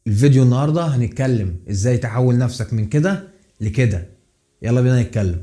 الفيديو النهارده هنتكلم ازاي تحول نفسك من كده لكده. يلا بينا نتكلم.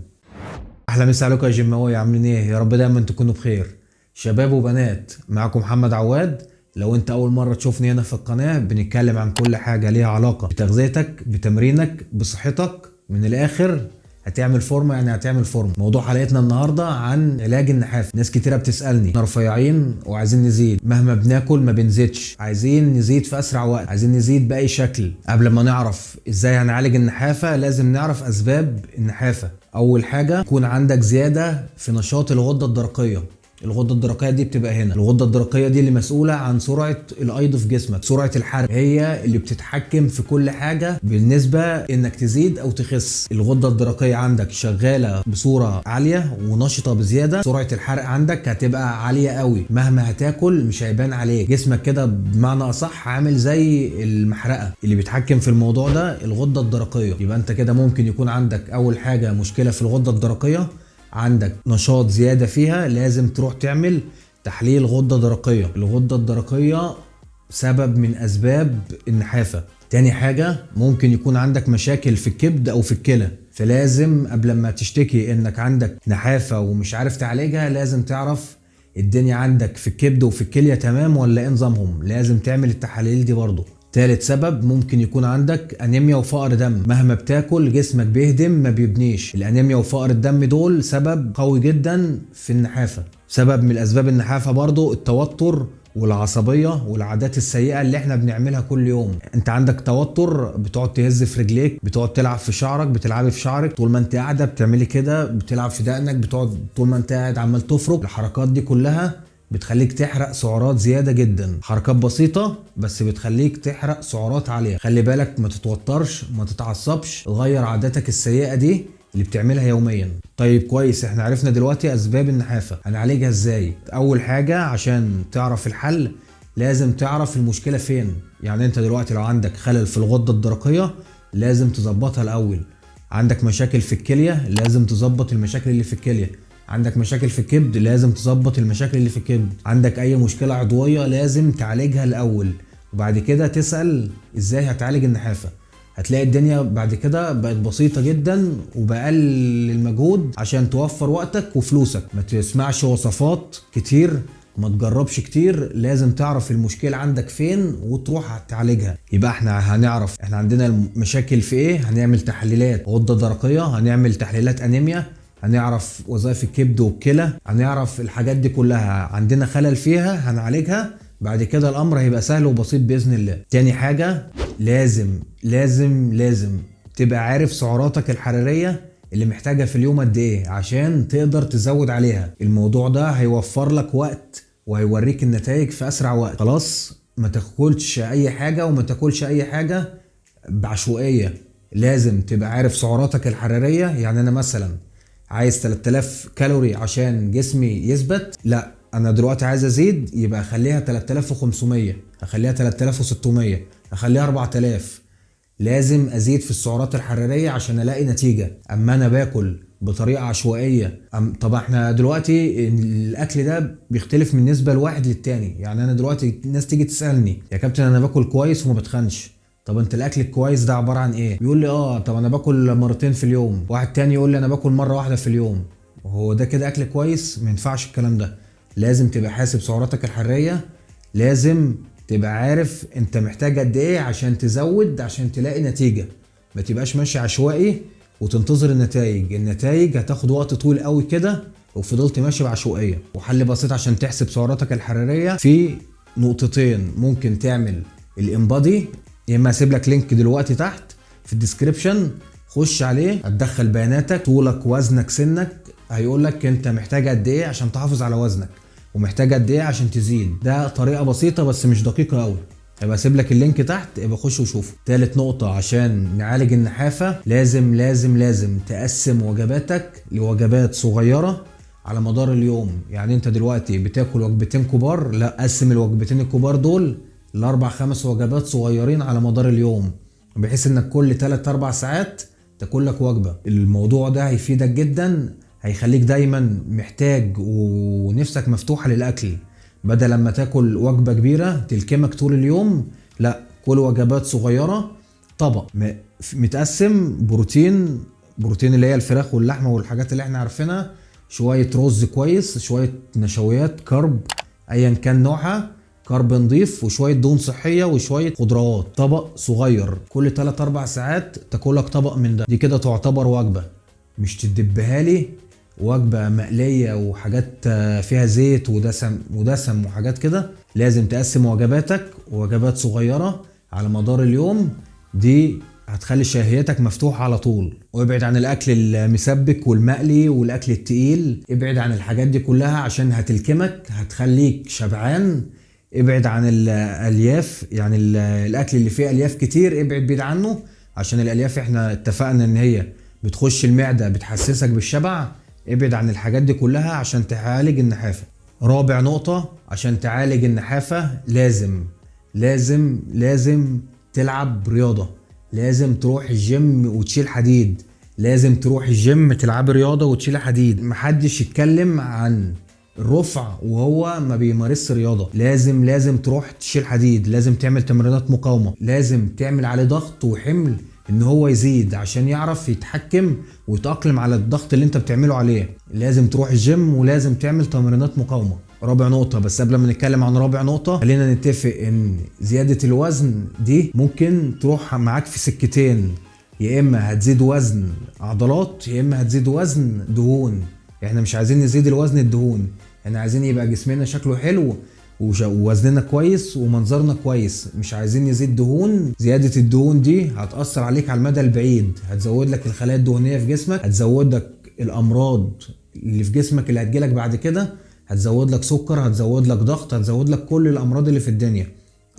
احلى مسا عليكم يا جيماوية، عاملين ايه؟ يا رب دايما تكونوا بخير. شباب وبنات، معاكم محمد عواد. لو انت اول مرة تشوفني هنا في القناة، بنتكلم عن كل حاجة ليها علاقة بتغذيتك، بتمرينك، بصحتك. من الاخر هتعمل فورمه يعني هتعمل فورمه. موضوع حلقتنا النهارده عن علاج النحافه. ناس كتيرة بتسالني احنا رفيعين وعايزين نزيد، مهما بناكل ما بنزيدش، عايزين نزيد في اسرع وقت، عايزين نزيد باي شكل. قبل ما نعرف ازاي هنعالج النحافه لازم نعرف اسباب النحافه. اول حاجة يكون عندك زيادة في نشاط الغدة الدرقية. الغدة الدرقية دي بتبقى هنا. الغدة الدرقية دي اللي مسؤولة عن سرعة الايض في جسمك، سرعة الحرق، هي اللي بتتحكم في كل حاجة بالنسبة انك تزيد او تخس. الغدة الدرقية عندك شغالة بصورة عالية ونشطه بزيادة، سرعة الحرق عندك هتبقى عالية قوي، مهما هتاكل مش هيبان عليك. جسمك كده بمعنى اصح عامل زي المحرقة. اللي بيتحكم في الموضوع ده الغدة الدرقية. يبقى انت كده ممكن يكون عندك اول حاجة مشكلة في الغدة الدرقية، عندك نشاط زيادة فيها، لازم تروح تعمل تحليل غدة درقية. الغدة الدرقية سبب من أسباب النحافة. تاني حاجة ممكن يكون عندك مشاكل في الكبد أو في الكلى، فلازم قبل ما تشتكي إنك عندك نحافة ومش عارف تعالجها لازم تعرف الدنيا عندك في الكبد وفي الكلية تمام ولا ايه نظامهم، لازم تعمل التحاليل دي برضو. تالت سبب ممكن يكون عندك انيميا وفقر دم، مهما بتاكل جسمك بيهدم ما بيبنيش. الانيميا وفقر الدم دول سبب قوي جدا في النحافة. سبب من اسباب النحافة برضو التوتر والعصبية والعادات السيئة اللي احنا بنعملها كل يوم. انت عندك توتر، بتقعد تهز في رجليك، بتقعد تلعب في شعرك، بتلعبي في شعرك طول ما انت قاعدة، بتعملي كده، بتلعب في دقنك، بتقعد طول ما انت قاعد عمال تفرك. الحركات دي كلها بتخليك تحرق سعرات زيادة جدا. حركات بسيطة بس بتخليك تحرق سعرات عالية. خلي بالك ما تتوترش، ما تتعصبش، غير عاداتك السيئة دي اللي بتعملها يوميا. طيب كويس، احنا عرفنا دلوقتي اسباب النحافة، هنعالجها ازاي؟ اول حاجة عشان تعرف الحل لازم تعرف المشكلة فين. يعني انت دلوقتي لو عندك خلل في الغدة الدرقية لازم تظبطها الاول. عندك مشاكل في الكلية لازم تظبط المشاكل اللي في الكلية. عندك مشاكل في الكبد لازم تظبط المشاكل اللي في الكبد. عندك اي مشكلة عضوية لازم تعالجها الاول، وبعد كده تسأل ازاي هتعالج النحافة. هتلاقي الدنيا بعد كده بقت بسيطة جدا وبأقل المجهود عشان توفر وقتك وفلوسك. ما تسمعش وصفات كتير، ما تجربش كتير، لازم تعرف المشكلة عندك فين وتروح تعالجها. يبقى احنا هنعرف احنا عندنا المشاكل في ايه، هنعمل تحليلات غدة درقية، هنعمل تحليلات انيميا، هنعرف وظائف الكبد والكلى، هنعرف الحاجات دي كلها عندنا خلل فيها هنعالجها. بعد كده الامر هيبقى سهل وبسيط باذن الله. تاني حاجة لازم لازم لازم تبقى عارف سعراتك الحرارية اللي محتاجها في اليوم قد ايه عشان تقدر تزود عليها. الموضوع ده هيوفر لك وقت وهيوريك النتائج في اسرع وقت. خلاص ما تاكلش اي حاجة وما تاكلش اي حاجة بعشوائية، لازم تبقى عارف سعراتك الحرارية. يعني انا مثلا عايز 3000 كالوري عشان جسمي يثبت، لا انا دلوقتي عايز ازيد، يبقى اخليها 3500، اخليها 3600، اخليها 4000. لازم ازيد في السعرات الحرارية عشان الاقي نتيجة. اما انا باكل بطريقة عشوائية، طب احنا دلوقتي الاكل ده بيختلف من نسبة لواحد للتاني. يعني انا دلوقتي الناس تيجي تسألني يا كابتن انا باكل كويس وما بتخنش، طب انت الاكل الكويس ده عبارة عن ايه؟ بيقول لي طب انا باكل مرتين في اليوم. واحد تاني يقول لي انا باكل مرة واحدة في اليوم. وهو ده كده اكل كويس؟ ما ينفعش الكلام ده. لازم تبقى حاسب سعراتك الحرارية، لازم تبقى عارف انت محتاج قد ايه عشان تزود عشان تلاقي نتيجة. ما تبقاش ماشي عشوائي وتنتظر النتائج، النتائج هتاخد وقت طويل قوي كده لو فضلت ماشي بعشوائية. وحل بسيط عشان تحسب سعراتك الحرارية في نقطتين، ممكن تعمل ال InBody، يا اما هسيب لك link دلوقتي تحت في ال description، خش عليه هتدخل بياناتك، طولك وزنك سنك، هيقول لك انت محتاج قد ايه عشان تحافظ على وزنك ومحتاج قد ايه عشان تزيد. ده طريقه بسيطة بس مش دقيقة قوي، يبقى اسيب لك ال link تحت، يبقى خش وشوفه. تالت نقطة عشان نعالج النحافه، لازم لازم لازم تقسم وجباتك لوجبات صغيرة على مدار اليوم. يعني انت دلوقتي بتاكل وجبتين كبار، لا قسم الوجبتين الكبار دول لاربع خمس وجبات صغيرين على مدار اليوم، بحيث انك كل 3-4 ساعات تاكل لك وجبة. الموضوع ده هيفيدك جدا، هيخليك دايما محتاج ونفسك مفتوحة للاكل، بدل لما تاكل وجبة كبيرة تلكمك طول اليوم، لا كل وجبات صغيرة، طبق متقسم بروتين، بروتين اللي هي الفراخ واللحمة والحاجات اللي احنا عارفينها، شوية رز كويس، شوية نشويات carb ايا كان نوعها، carb نضيف، وشوية دهون صحية وشوية خضروات. طبق صغير كل 3-4 ساعات تاكلك طبق من ده، دي كده تعتبر وجبة. مش تدبها لي وجبة مقلية وحاجات فيها زيت ودسم وحاجات كده. لازم تقسم وجباتك وجبات صغيرة على مدار اليوم، دي هتخلي شهيتك مفتوحة على طول. وابعد عن الأكل المسبك والمقلي والأكل التقيل، ابعد عن الحاجات دي كلها عشان هتلكمك، هتخليك شبعان. ابعد عن الألياف، يعني الأكل اللي فيه ألياف كتير ابعد بعيد عنه، عشان الألياف احنا اتفقنا إن هي بتخش المعدة بتحسسك بالشبع. ابعد عن الحاجات دي كلها عشان تعالج النحافة. رابع نقطة عشان تعالج النحافة، لازم لازم لازم تلعب رياضة، لازم تروح الجيم وتشيل حديد، لازم تروح الجيم تلعب رياضة وتشيل حديد. محدش يتكلم عن الرفع وهو ما بيمارسش رياضة. لازم تروح تشيل حديد، لازم تعمل تمرينات مقاومة، لازم تعمل عليه ضغط وحمل ان هو يزيد عشان يعرف يتحكم ويتأقلم على الضغط اللي انت بتعمله عليه. لازم تروح الجيم ولازم تعمل تمرينات مقاومة. رابع نقطة، بس قبل ما نتكلم عن رابع نقطة خلينا نتفق ان زيادة الوزن دي ممكن تروح معاك في سكتين، يا اما هتزيد وزن عضلات يا اما هتزيد وزن دهون. احنا مش عايزين نزيد الوزن الدهون، احنا عايزين يبقى جسمنا شكله حلو ووزننا كويس ومنظرنا كويس، مش عايزين نزيد دهون. زيادة الدهون دي هتأثر عليك على المدى البعيد، هتزود لك الخلايا الدهنية في جسمك، هتزود لك الأمراض اللي في جسمك اللي هتجيلك بعد كده، هتزود لك سكر، هتزود لك ضغط، هتزود لك كل الأمراض اللي في الدنيا.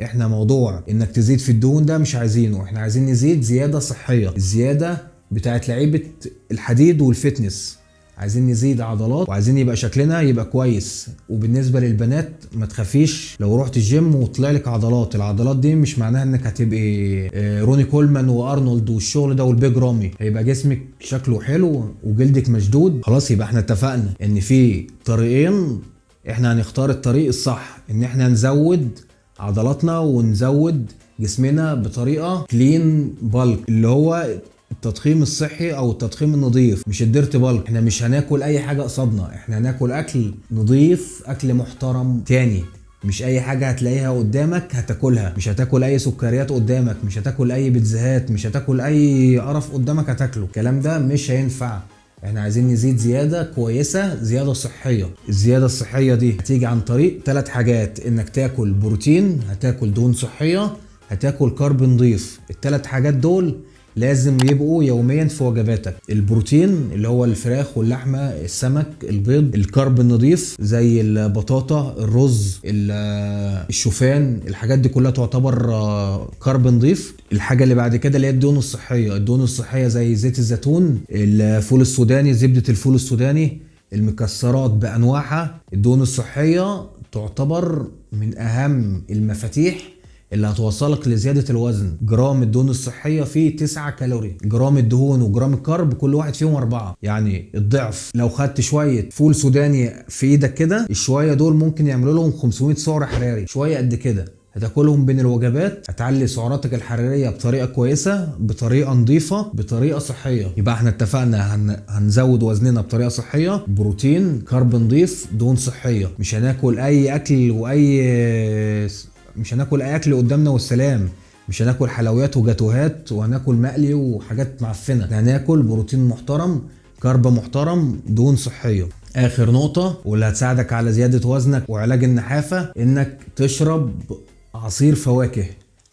احنا موضوع انك تزيد في الدهون ده مش عايزينه، احنا عايزين نزيد زيادة صحية، الزيادة بتاعت لعيبة الحديد وال fitness. عايزين نزيد عضلات وعايزين يبقى شكلنا يبقى كويس. وبالنسبة للبنات ما تخافيش لو رحت الجيم وطلع لك عضلات، العضلات دي مش معناها انك هتبقي روني كولمان وارنولد والشغل ده والبيج رامي، هيبقى جسمك شكله حلو وجلدك مشدود. خلاص يبقى احنا اتفقنا ان في طريقين، احنا هنختار الطريق الصح، ان احنا نزود عضلاتنا ونزود جسمنا بطريقة clean bulk اللي هو التضخيم الصحي او التضخيم النظيف، مش ال dirty bulk. احنا مش هناكل اي حاجة قصادنا، احنا هناكل اكل نظيف، اكل محترم. تاني مش اي حاجة هتلاقيها قدامك هتاكلها، مش هتاكل اي سكريات قدامك، مش هتاكل اي بيتزاهات، مش هتاكل اي قرف قدامك هتاكله. الكلام ده مش هينفع. احنا عايزين نزيد زيادة كويسة، زيادة صحية. الزيادة الصحية دي هتيجي عن طريق 3 حاجات، انك تاكل بروتين، هتاكل دهون صحية، هتاكل carb نضيف. ال3 حاجات دول لازم يبقوا يوميا في وجباتك. البروتين اللي هو الفراخ واللحمة، السمك، البيض. ال carb النظيف زي البطاطا، الرز، الشوفان، الحاجات دي كلها تعتبر carb نظيف. الحاجة اللي بعد كده اللي هي الدهون الصحية. الدهون الصحية زي زيت الزيتون، الفول السوداني، زبدة الفول السوداني، المكسرات بأنواعها. الدهون الصحية تعتبر من أهم المفاتيح اللي هتوصلك لزيادة الوزن. جرام الدهون الصحية فيه 9 كالوري، جرام الدهون وجرام ال carb كل واحد فيهم 4، يعني الضعف. لو خدت شوية فول سوداني في ايدك كده، الشوية دول ممكن يعملوا لهم 500 سعر حراري، شوية قد كده هتاكلهم بين الوجبات، هتعلي سعراتك الحرارية بطريقة كويسة، بطريقة نظيفة، بطريقة صحية. يبقى احنا اتفقنا هنزود وزننا بطريقة صحية، بروتين، carb نظيف، دهون صحية. مش هناكل اي اكل واي مش هناكل اي اكل قدامنا والسلام، مش هناكل حلويات وجاتوهات وهناكل مقلي وحاجات معفنه، هناكل بروتين محترم، carb محترم، دهون صحية. اخر نقطة واللي هتساعدك على زيادة وزنك وعلاج النحافه، انك تشرب عصير فواكه،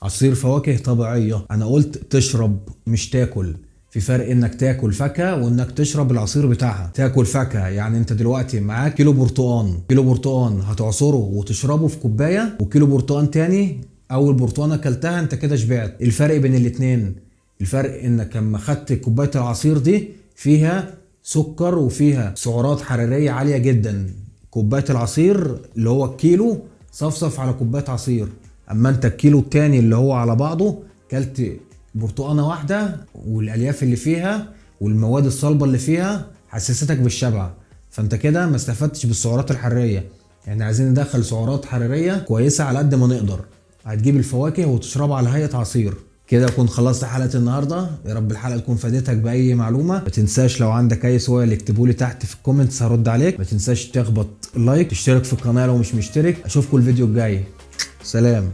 عصير فواكه طبيعية. انا قلت تشرب مش تاكل، في فرق انك تاكل فاكهة وانك تشرب العصير بتاعها. تاكل فاكهة يعني انت دلوقتي معاك كيلو برتقان، كيلو برتقان هتعصره وتشربه في كوباية، وكيلو برتقان تاني اول برتقانه اكلتها انت كده شبعت. الفرق بين الاتنين، الفرق انك لما خدت كوباية العصير دي فيها سكر وفيها سعرات حرارية عالية جدا. كوباية العصير اللي هو الكيلو صفصف على كوباية عصير، اما انت الكيلو التاني اللي هو على بعضه كلت برتقانه واحدة والالياف اللي فيها والمواد الصلبة اللي فيها حسستك بالشبع، فانت كده ما استفدتش بالسعرات الحرارية. يعني عايزين ندخل سعرات حرارية كويسة على قد ما نقدر. هتجيب الفواكه وتشربها على هيئة عصير. كده اكون خلصت حلقة النهارده. يا رب الحلقة تكون فادتك باي معلومة. ما تنساش لو عندك اي سؤال اكتبه لي تحت في ال comments هرد عليك. ما تنساش تخبط like، تشترك في القناة لو مش مشترك. اشوفكم الفيديو الجاي. سلام.